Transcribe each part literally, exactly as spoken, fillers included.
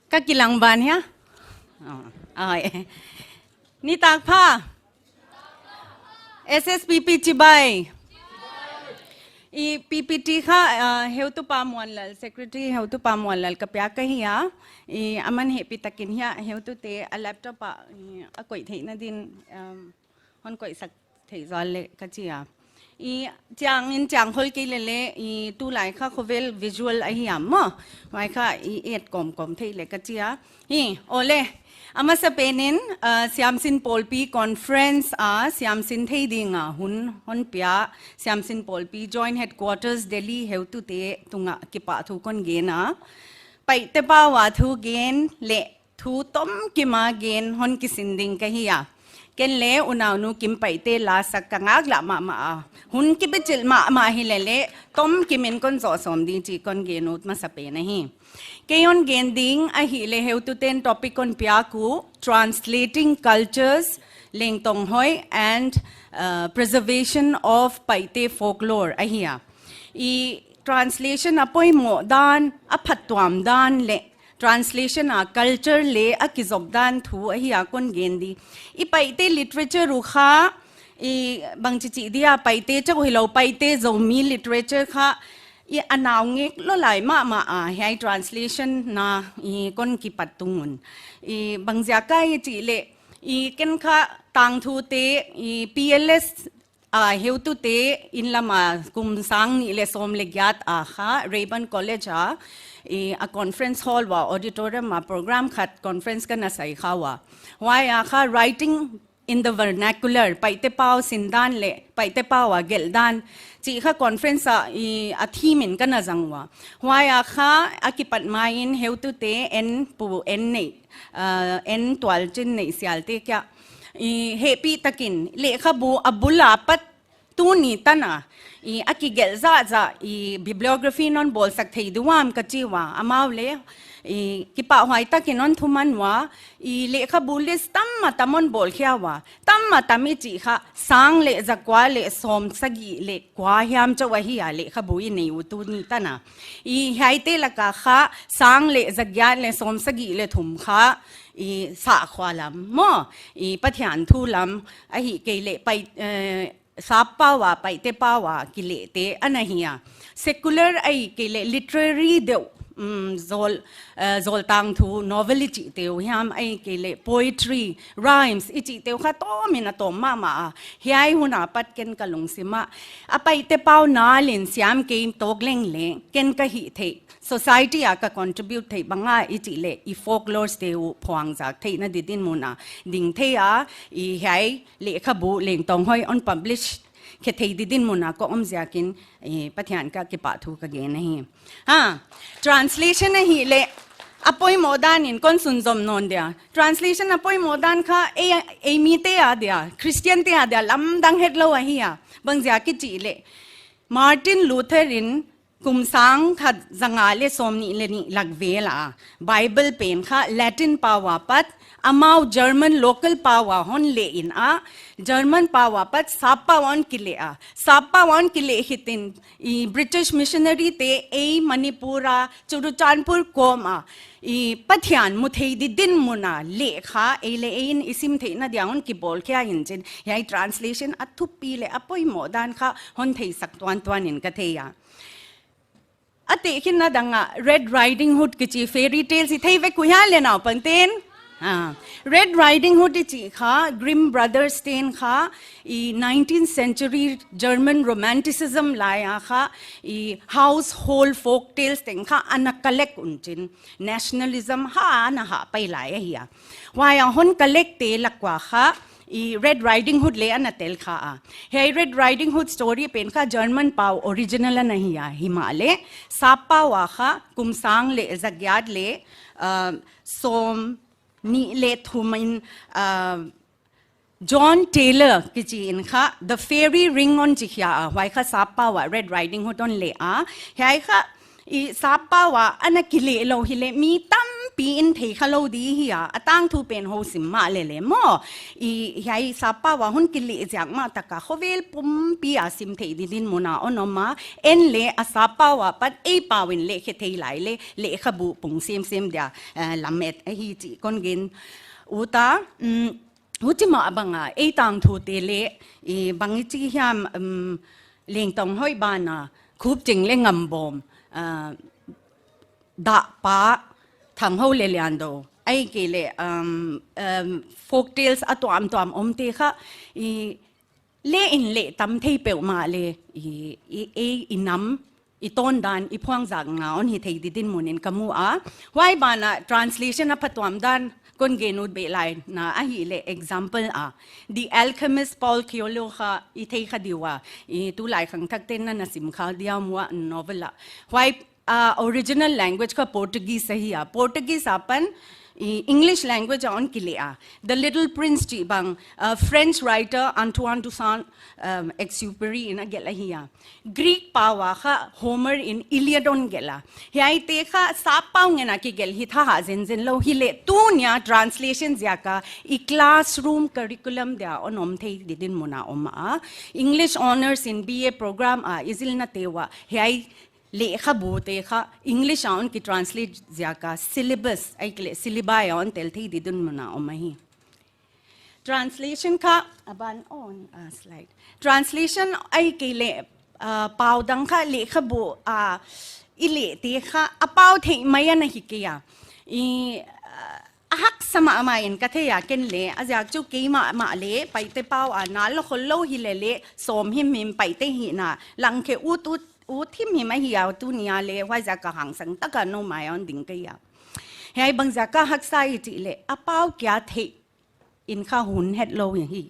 Ka kilang ban hia? Oh, ai. Nitak pha. S S P P chibai. I P P T kha, ah, Heutupa Muanlal, Secretary Heutupa Muanlal ka piak ahi a. I aman hehpihtakin hiai heutute a laptop ah, i, a koih theihna din, um, hon koihsak thei zual leh ka chi a. I chiang in chiang khol kei leh leh, i tulai kha khovel visual ahi a maw. Huai kha i et kawmkawm thei leh ka chi a. Hi, awle. A masapen in, ah, Siamsin Pawlpi Conference a siamsin thei ding a hun hon pia. Siamsin Pawlpi Joint Headquarters Delhi heutute tungah kipahthu kon gen a. Paite pau a thu gen leh thu tomkim a gen hon kisin ding ka hi a. Ken leh unaunu Kim Paite la sak ka ngaklah mahmah a. Hun kibichilh mahmah hi leh leh tomkim in kon zoh sawm ding chih kon gen ut masapen ahi. Kei hon gen ding ahihleh heututen topic hon piak uh, Translating Cultures, Lengtong Hoi and, uh, Preservation of Paite Folklore ahi a. I translation a poimoh dan, a phattuam dan leh translation a culture leh a kizop dan thu ahi a kon gen di. I Paite literature uh kha, i bangchi chi dia Paite chauh hilou Paite Zomi literature kha, i a naungek lou lai mahmah a, hiai translation na i kon kipat tung un. I bangziak ahia chih leh, i ken kha tangthute, i P L S a heutute inn lam a kum sang nih leh sawm leh giat a kha Rayburn College a, i a conference hall ua auditorium a program khat conference ka na sai kha ua. Huai a kha writing in the vernacular, Paite pau sindan leh Paite pau a gelhdan chih kha conference a i a theme in ka na zang ua. Huai a kha a kipat ma in heutute en pu en nei, ah, en tual chin nei sial te kia i hehpihtakin lehkhabu a bul apat tuni tan a, i a kigelh zahzah i bibliography non bawlsak thei di uam ka chi ua, amau leh i kipahhuai takin non thuman ua, i lehkhabu list tam a tam non bawl khia ua, tam a tam i chih kha sang leh zakua leh sawmsagih leh kua hiam chauh ahi a lehkhabu i nei uh tuni tan a. I hiaite laka kha sang leh zagiat leh sawmsagih leh thum kha i sahkhua lam maw, i Pathian thu lam ahihkeileh Pai, eh, Sap pau a, Paite pau a kilehte ana hi a. Secular ahihkeileh literary deuh, um, zawl, eh, zawltangthu, novel i chihte uh hiam ahihkeileh poetry, rhymes i chihte uh kha tawm in a tawm mahmah a. Hiai hun apat ken ka lungsim ah a Paite pau nal in siam kei tawk leng leh ken ka hih theih, society a ka contribute theih bang a i chih leh i folklores te uh phuangzak theihna di dinmun a ding thei a, i hiai lehkhabu Lengtong Hoi hon publish khe thei di dinmun a ka om ziakin, i Pathian ka kipahthu ka gen ahi. Ha, translation ahihleh a poimoh dan in kon sunzom nawn dia. Translation a poimoh dan kha ei, ei mite a dia, Christian te a dia lamdang hetlou ahi a. Bangziak i chih leh Martin Luther in kum sang khat zanga leh sawmnih leh nih lak vel a Bible pen kha Latin pau apat, amau German local pau a hon leh in a, German pau apat Sap pau a hon kileh a. Sap pau a hon kileh hitin i British missionary te ei Manipur a, Churachandpur kawm a, i Pathian mu thei di dinmun a lehkha ei leh ei in i sim theihna dia hon kibawl khia in chin, hiai translation a thupi leh a poimoh dan kha hon theisak tuantuan in ka thei a. A tehkhinna dang ah Red Riding Hood kichi fairy tales i thei vek uh hia leh naupangten? Ah, Red Riding Hood i chih kha Grimm Brothers ten kha i nineteenth century German romanticism lai a kha i household folk tales teng kha ana collect un chin, nationalism ha ana hah pai lai ahi a. Huai a hon collect te lak ua kha i Red Riding Hood leh ana tel kha a. Hiai Red Riding Hood story pen kha German pau original ana hi a, himahleh Sap pau a kha kum sang leh zagiat leh, ah, sawmnih leh thum in, ah, John Taylor kichi in kha The Fairy Ring hon chi khia a, huai kha Sap pau a Red Riding Hood hon leh a. Hiai kha i Sap pau a ana kileh lou hileh mi tam pi in thei kha lou di hi a, a tangthu pen hou sim mah lele maw. I hiai sappau a hon kileh ziak mah tak a khovel pumpi a sim theih di dinmun a hon om a, en leh a sappau a pat ei pau in leh khe thei lai leh, lehkhabu pung semsem dia, eh, lamet ahi chih kon gen ut a, um, huchi mah bang a, ei tangthute leh, i bang i chi hiam, um, Lengtong Hoih banah, Khupching leh Ngambawm, ah, Dahpa, Thanghou leh Liando, ahihkeileh, um, um, folk tales a tuamtuam omte kha, i leh in leh tam thei peuhmah leh, i, i, ei, i nam, i tawndan, i phuangzakna hon hi thei di dinmun in ka mu a. Huai banah translation a phatuam dan kon gen ut beh lai na ahihleh example a, The Alchemist Paul Coelho kha i thei kha di ua, i tulai khangthakte'n na na sim kha dia maw a novel a. Huai, ah, original language kha Portuguese ahi a. Portuguese apan, i English language a hon kileh a. The Little Prince chih bang, ah, French writer Antoine de Saint, um, Exupéry in a gelh ahi a. Greek pau a kha Homer in Iliad hon gelh a. Hiaite kha sappau ngen a kigelh hi thahat zenzen lou hileh tuni a translation ziak a i classroom curriculum dia hon om thei di dinmun a om a. English Honours in B A program a i zilnate uah hiai lehkhabute kha English a hon kitranslate ziak a syllabus, ahihkeileh syllabi a hon tel thei di dinmun a om ahi. Translation kha, a ban on, ah, slide. Translation ahihkeileh, ah, pau dang kha lehkhabu, ah, i lehte kha a pau theih mai ana hi kei a. I, ah, a haksa mahmah in ka thei a ken leh, a ziak chu keimah mah leh, Paite pau a na lou khol lou hilele, sawm himhim Paite hihna langkhe ut ut, ut himhim ahi a tuni a leh, huaiziak a hangsan taka nou mai a hon ding kei a. Hiai bangziak a haksa i chih leh, a pau kia theih in kha hun het lou hi.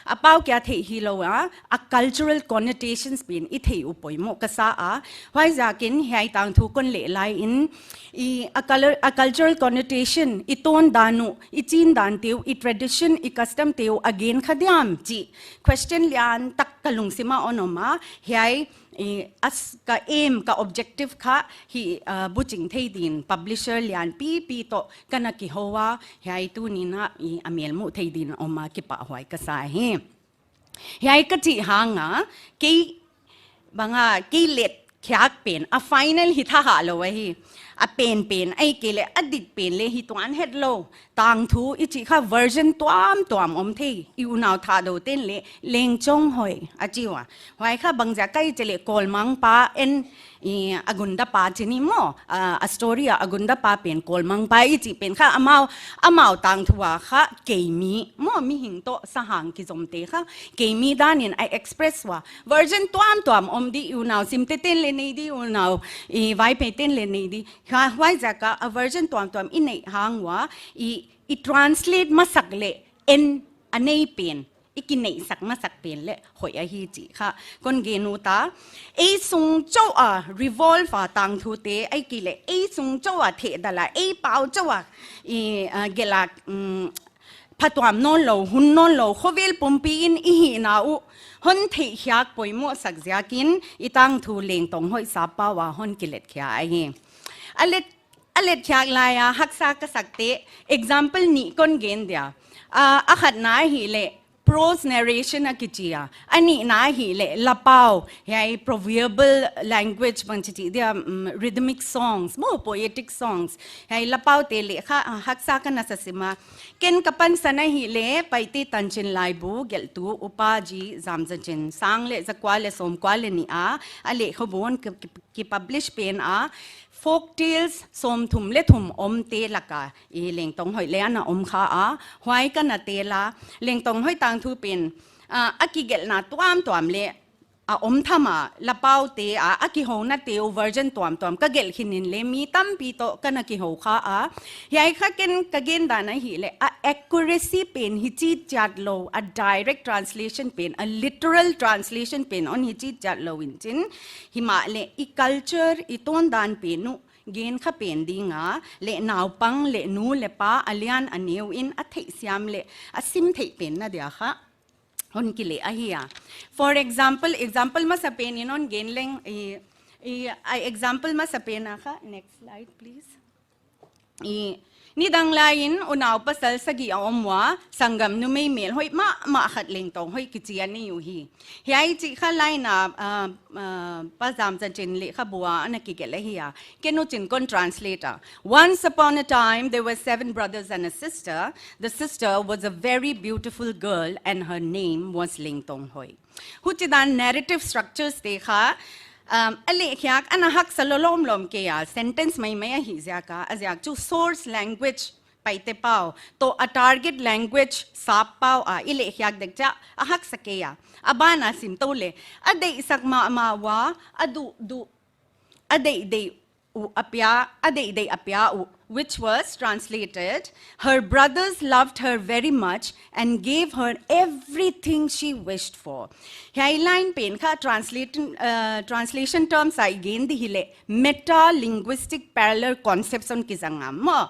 A pau kia theih hilou a, a cultural connotations pen i theih uh poimoh ka sa a. Huaiziakin hiai tangthu kon leh lai in, i a cul-, a cultural connotation, i tawndan uh, i chindante uh, i tradition, i custom te uh a gen kha diam chih question lian tak ka lungsim a hon om a. Hiai, i, as ka aim, ka objective kha hi, ah, buching thei din publisher lianpipi toh ka na kihou a, hiai tuni in a, i, a melmuh thei din om a kipahhuai ka sa hi. Hiai ka chih hang a, kei bang a, kei let khiak pen, a final hi thahat lou ahi. A penpen, ahihkeileh, a dik pen leh hi tuan het lou. Tangthu i chih kha version tuamtuam om thei, i unau Thadou te'n leh, Lengchong Hoih, a chi ua. Huai kha bangziak a i chih leh Kawlmangpa and, i, a gundapa chi ni maw, a, a story a, a gundapa pen Kawlmangpa i chih pen kha amau, amau tangthu a kha keimi maw, mihing toh sahang kizomte kha keimi dan in a express ua. Version tuamtuam om di, i unau Simte te'n leh nei di, i unau, i, Vaiphei te'n leh nei di. Kha huaiziak a, a version tuamtuam i neih hang ua, i, i translate masak leh en a nei pen, i kineihsak masak pen leh hoih ahi chih kha kon gen ut a. Ei sung chauh a revolve a tangthute, ahihkeileh ei sung chauh a thehdalh a, ei pau chauh a, i, ah, gelh a, um, phatuam nawnlou, hun nawnlou, khovel pumpi in i hihna uh hon theihkhiak poimoh sak ziakin i tangthu Lengtong Hoih sappau a hon kilet khia ahi. A let, a let khiak lai a haksa ka sakte, example nih kon gen dia. Ah, a khatna ahihleh prose narration a kichi a. A nihna ahihleh lapau, hiai proverbial language bang chi chi dia, um, rhythmic songs maw, poetic songs. Hiai lapaute leh kha, ah, haksa ka na sa sim a. Ken ka pansan ahihleh Paite tanchin laibu gelhtu Upa G Zamzachin, sang leh zakua leh sawmkua leh nih a a lehkhabu hon ki, ki, kipublish pen a, folk tales sawmthum leh thum omte lak a, i, Lengtong Hoih leh ana om kha a. Huai ka na tel a, Lengtong Hoih tangthu pen, ah, a kigelhna tuamtuam leh a om tham a, lapaute a, a kihounate uh version tuamtuam ka gelh khin in leh mi tampi toh ka na kihou kha a. Hiai kha ken ka gen dan ahihleh, a accuracy pen hi chitchiat lou, a direct translation pen, a literal translation pen hon hi chitchiat lou in chin. Himahleh i culture, i tawndan pen uh gen kha pen ding a, leh naupang leh nu leh pa a lian a neu in a theihsiam leh a sim theih pen na dia kha hon kileh ahi a. For example, example masa pen in hon gen leng, i, i, a example masa pen a kha, next slide please. I, nidang laiin unau pasal sagih a om ua, sanggam numei melhoih mahmah khat Lengtonghoih kichi a nei uhi. Hiai chih kha line a, ah, ah, Pa Zamchachin lehkhabu ah ana kigelh ahi a. Ken huchiin kon translate a. Once upon a time, there were seven brothers and a sister. The sister was a very beautiful girl and her name was Lengtonghoih. Huchidan narrative structures te kha, um, a lehkhiak ana haksa lawmlawm kei a, sentence maimai ahih ziak a, a ziak chu source language Paite pau, toh a target language sap pau a i lehkhiak dek chiah a haksa kei a. A ban a sim tou leh, a deihsak mahmah ua, a duhduh, a deihdeih uh a pia, a deihdeih a pia uh, which was translated, "Her brothers loved her very much and gave her everything she wished for." Hiai line pen kha translation, uh, translation terms a i gen di hileh, meta linguistic parallel concepts hon kizang a maw.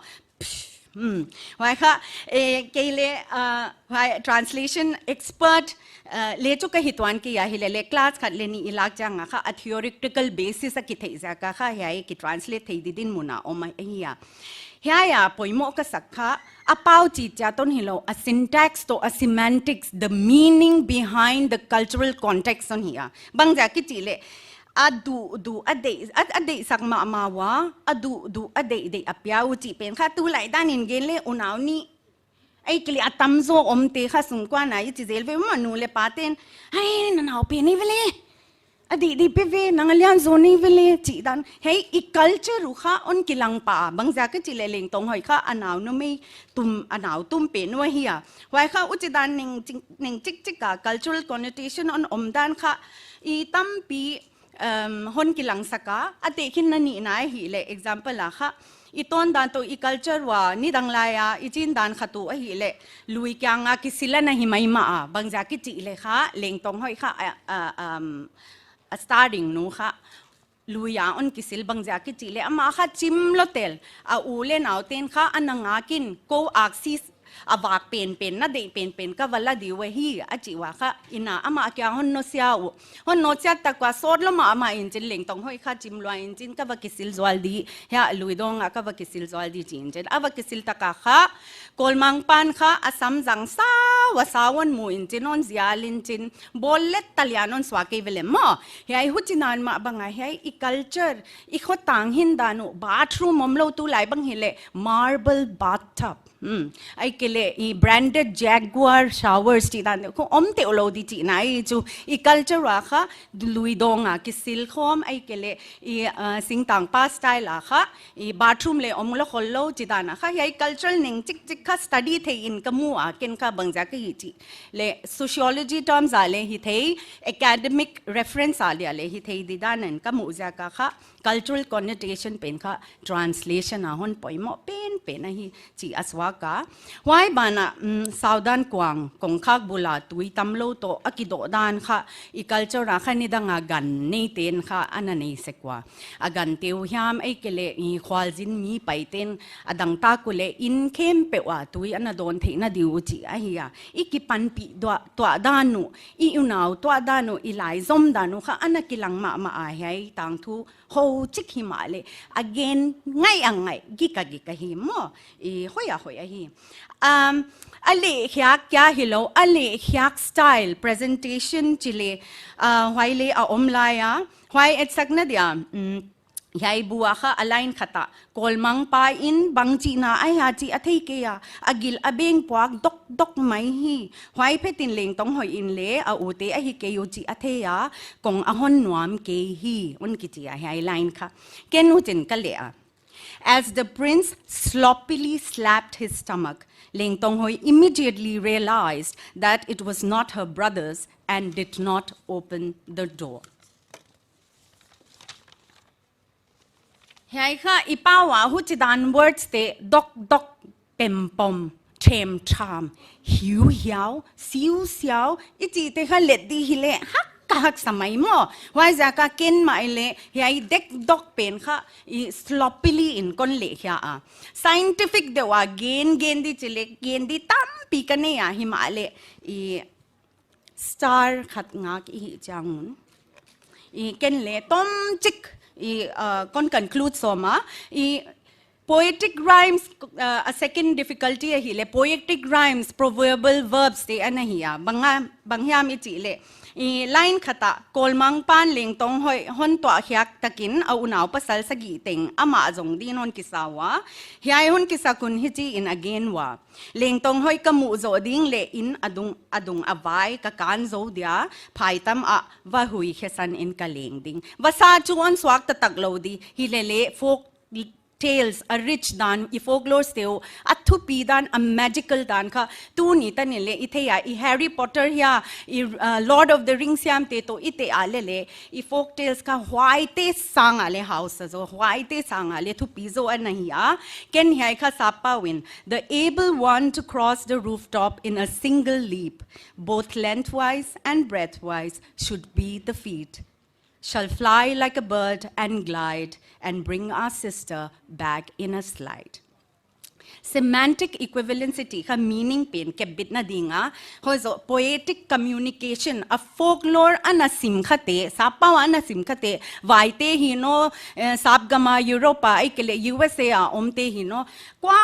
Hmm. Huai kha, eh, kei leh, ah, huai translation expert, ah, leh chu ka hi tuan kei a hileh, leh class khat leh nih i lak chiang a kha, a theoretical basis a kitheih ziak a kha, hiai kitranslate thei di dinmun a om ahi a. Hiai a poimoh ka sak kha, a pau chih chiat hon hilou, a syntax toh a semantics, the meaning behind the cultural context hon hi a. Bangziak kichih leh, a duhduh, a deih, a, a deihsak mahmah ua, a duhduh, a deihdeih a pia uh chih pen kha tulai danin gen leh unau nih, ahihkeileh a tamzaw omte kha sungkuan a i chi zel ve maw, nu leh pate'n, "Hai, na nau pen hi ve leh. A deihdeih pe ve, nang a lianzaw nei ve leh," chih dan. Hiai i culture uh kha hon kilang pah a, bangziak kichih leh Lengtonghoih kha a nau numei tum, a nau tum pen uh ahi a. Huai kha huchidan neng chik, neng chikchik a cultural connotation hon omdan kha i tampi um, hon kilangsak a, a tehkhinna nihna ahihleh, example a kha, i tawndan toh i culture ua, nidang lai a, i chindan khat uh ahihleh, lui kiang a kisil ana hi maimah a, bangziak kichih leh kha, Lengtonghoih kha, a, a, um, a starring nu kha, lui a hon kisil bangziak kichih leh, amah kha chim lou tel, a u leh naute'n kha, ana ngak in, kou aksi a vak penpen, na deih penpen ka va la di uh ahi, a chih ua kha, inn a amah kia hon nawsia uh. Hon nawsia tak ua sawt lou mahmah in chin Lengtonghoih kha chim lua in chin ka va kisil zual di, hiai lui dawng a ka va kisil zual di chi in chin. A va kisil tak a kha, Kawlmangpa'n kha a sam zang sau a sau hon mu in chin hon zial in chin, bawl leh talian hon suak kei ve leh maw. Hiai huchidan mah bang a hiai i culture, i khotang hindan uh, bathroom omlou tulai bang hileh, marble bathtub. Hmm. Ahihkeileh i branded Jaguar showers chih dan, kho om te lou di chihna ahi chu. I culture ua kha, lui dawng a kisil khawm, ahihkeileh i, uh, singtangpa style a kha, i bathroom leh omlou khollou chih dan a kha. Hiai cultural neng chikchik kha study thei in ka mu a, ken kha bangziak ka hi chih leh sociology terms a leh hi thei, academic reference a leh leh hi thei di dan in ka mu ziak a kha. Cultural connotation pen kha translation a hon poimoh penpen ahi chih a suak a. Huai ban a, mm, Saudan Kuang, kongkhak bul a tui tamlou toh a kidoh dan kha, i culture a kha nidang a gan neite'n kha ana nei sek ua. A gante uh hiam ahihkeileh i khualzin mi Paite'n a dangtak uleh inn khempeuh a tui ana dawn theihna di uh chih ahi a. I kipanpih tuah, tuah dan uh, i unau tuah dan uh, i laizom dan uh kha ana kilang mahmah a hiai tangthu hou chik himahleh, a gen ngai a ngai, gik a gik ahi maw, i hoih a hoih ahi. Um, a lehkhiak kia hilou, a lehkhiak style, presentation chih leh, uh, huai leh a om lai a, huai etsakna dia, um, hiai bu a kha a line khat a, Kawlmangpa in bang chihna ahia chih a thei kei a, a gil a beng puak dokdok mai hi, huai phetin Lengtonghoih in leh a ute ahi kei uh chih a thei a, kong a hon nuam kei hi, hon kichi a hiai line kha. Ken huchiin ka leh a. As the prince sloppily slapped his stomach, Lengtonghoih immediately realized that it was not her brother's and did not open the door. Hiai kha i pau a huchidan words te dokdok, pempom, themtham, hiuhiau, siusiau, i chihte kha let di hileh hak ka haksa mai maw. Huaiziak a ken mah leh hiai dekdok pen kha i sloppily in kon lehkhia a. Scientific deuh a gen gen di chih leh gen di tampi ka nei a himahleh i star khat ngak i hih chiang un. I ken leh tomchik i, uh, kon conclude sawm a, i Poetic rhymes, uh, a second difficulty ahihleh, poetic rhymes, proverbial verbs te ana hi a. Bang a, bang hiam i chih leh, i line khat ah, Kolmangpan Lengtonghoih hon tuah khiak takin a unau pasal sagih teng amah zong din hon kisa ua. Hiai hon kisak un hichiin a gen ua: Lengtonghoih ka muh zoh ding leh inn a dung, a dung a vai ka kan zou dia, phaitam ah va hui khesan in ka leng ding. Vasa chu hon suak taktak lou di, hilele folk tales, a rich dan, i folklore te uh, a thupi dan, a magical dan kha, tuni tan in leh i thei a, i Harry Potter hia, i, uh, Lord of the Rings hiam te toh i te a lele, i folk tales kha huaite sang a leh hausa zaw, huaite sang a leh thupi zaw ana hi a. Ken hiai kha sap pau in: The able one to cross the rooftop in a single leap, both lengthwise and breadthwise, should be the feat. Shall fly like a bird and glide and bring our sister back in a slide. Semantic equivalency chih kha meaning pen kepbitna ding a, hoih zaw poetic communication, a folklore ana sim khate, sap pau ana sim khate, vaite hi naw, eh, sap gam a, Europe a, ahihkeileh U S A a omte hi naw, kua,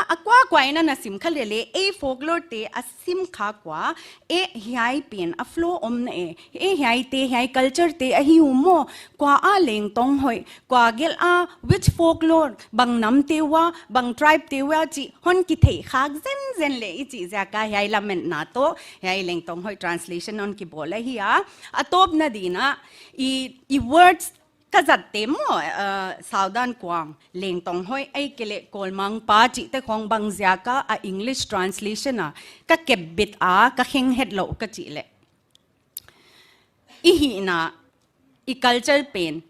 a kua kua in ana sim kha lele, ei folklore te a sim kha kua, eh, hiai pen a flow omna e, eh, hiaite, hiai culture te ahi uh maw, kua a Lengtonghoih, kua gelh a, which folklore, bang nam te ua, bang tribe te ua chih hon kithei khak zenzen leh i chih ziak a hiai lametna toh hiai Lengtonghoih translation hon kibawl ahi a. A tawpna ding a, i, i words ka zat te maw, uh, Saudan Kuang, Lengtonghoih, ahihkeileh Kolmangpa chihte khong bang ziak a a English translation a ka kepbit a, ka kheng hetlou ka chih leh, i hihna, i culture pen,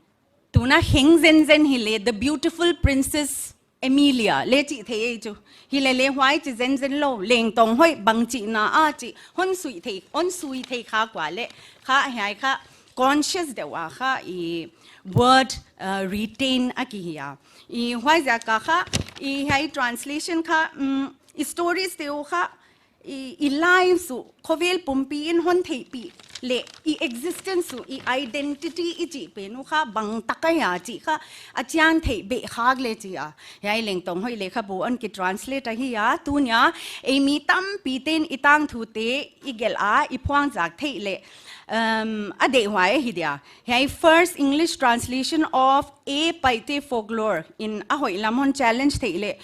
tuna kheng zenzen hileh, The Beautiful Princess Emilia leh chih thei ei chu. Hilele huai chih zenzen lou, Lengtonghoih bang chihna a chih hon sui thei, hon sui thei kha kua leh, kha hiai kha conscious deuh a kha i word, uh, retain a ki hi a. I huai ziak a kha, i hiai translation kha, um, i stories te uh kha, i, i lives uh khovel pumpi in hon theihpih leh, i existence uh, i identity i chih pen uh kha bang tak ahia chih kha a chian theih beh khak leh chi a. Hiai Lengtonghoih lekhabu hon kitranslate ahi a, tunia ei mi tampi ten i tangthu te i gelh a, i phuangzak theih leh, um, a deihhuai ahi dia. Hiai first English translation of a Paite folklore in a hoih lam hon challenge theih leh,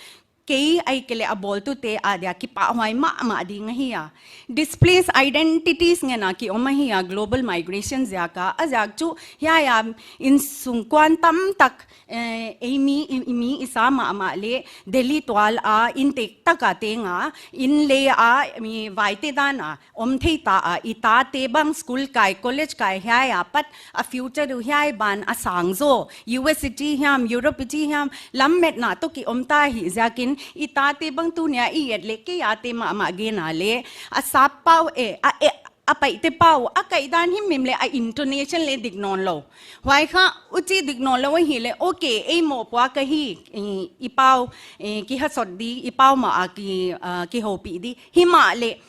kei ahihkeileh a bawltute a dia kipahhuai mahmah ding ahi a. Displaced identities ngen a ki om ahi a, global migration ziak a. A ziak chu hiai a innsungkuan tamtak, eh, ei mi, i, i mi i sa mahmah leh Delhi tual a inn tektak a teng a, inn lei a, mi vaite dan a om thei ta a, i tate bang school kai, college kai hiai a pat a future uh hiai ban a sang zaw, U S i chi hiam, Europe i chi hiam, lametna toh ki om ta hi ziakin, i tate bang tunia i et leh kei a te mahmah gen a leh, a sap pau e, a e, a Paite pau, a kaih dan himhim leh a intonation leh dik nawn lou. Huai kha, huchi dik nawn lou ahihleh, okay, ei mohpuak ahi, i, i pau, i, kihasot di, i pau mah a ki, ah, kihoupih di. Himahleh,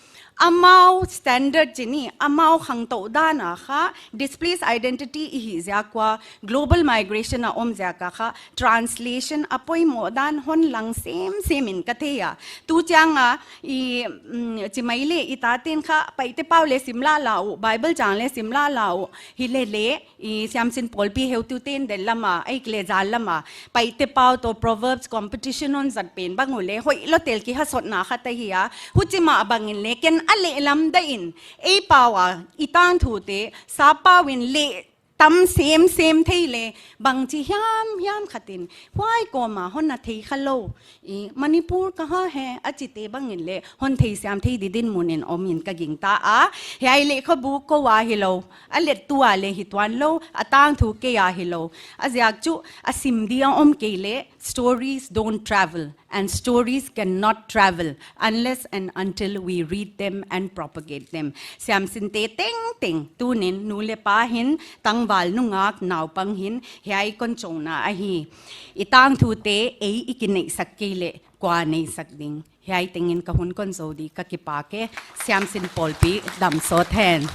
amau standard chih ni, amau khangtou dan a kha, displaced identity i hih ziak ua, global migration a om ziak a kha, translation a poimoh dan hon lang semsem in ka thei a. Tu chiang a, i, mm, chi mai leh, i taten kha, Paite pau leh sim lala uh, Bible chang leh sim lala uh, hilele, i Siamsin Pawlpi heutu ten den lam a, ahihkeileh zan lam a, Paite pau toh Proverbs competition hon zat pen bang uleh, hoihlou tel kihasotna khat ahi a, huchi mah bang in leh, ken a lehlam deuh in, ei pau a, i tangthu te, sap pau in leh, tam semsem thei leh, bangchi hiamhiam khat in, huai kawm a hon na thei khalou, i Manipur kaha hai, a chihte bang in leh, hon theisiam thei di dinmun in om in ka gingta a. Hiai lekhabu kou a hilou, a lettu a leh hi tuan lou, a tangthu kei a hilou. A ziak chu, a sim di a om kei leh, stories don't travel, and stories cannot travel unless and until we read them and propagate them. Siamsinte tengteng, tunin nu leh pa hin, tangval nungak naupang hin, hiai kon chonna ahi. I tangthute ei i kineihsak kei leh, kua neihsak ding. Hiai tengin ka hun kon zou di ka kipak e, Siamsin Pawlpi damsawt hen.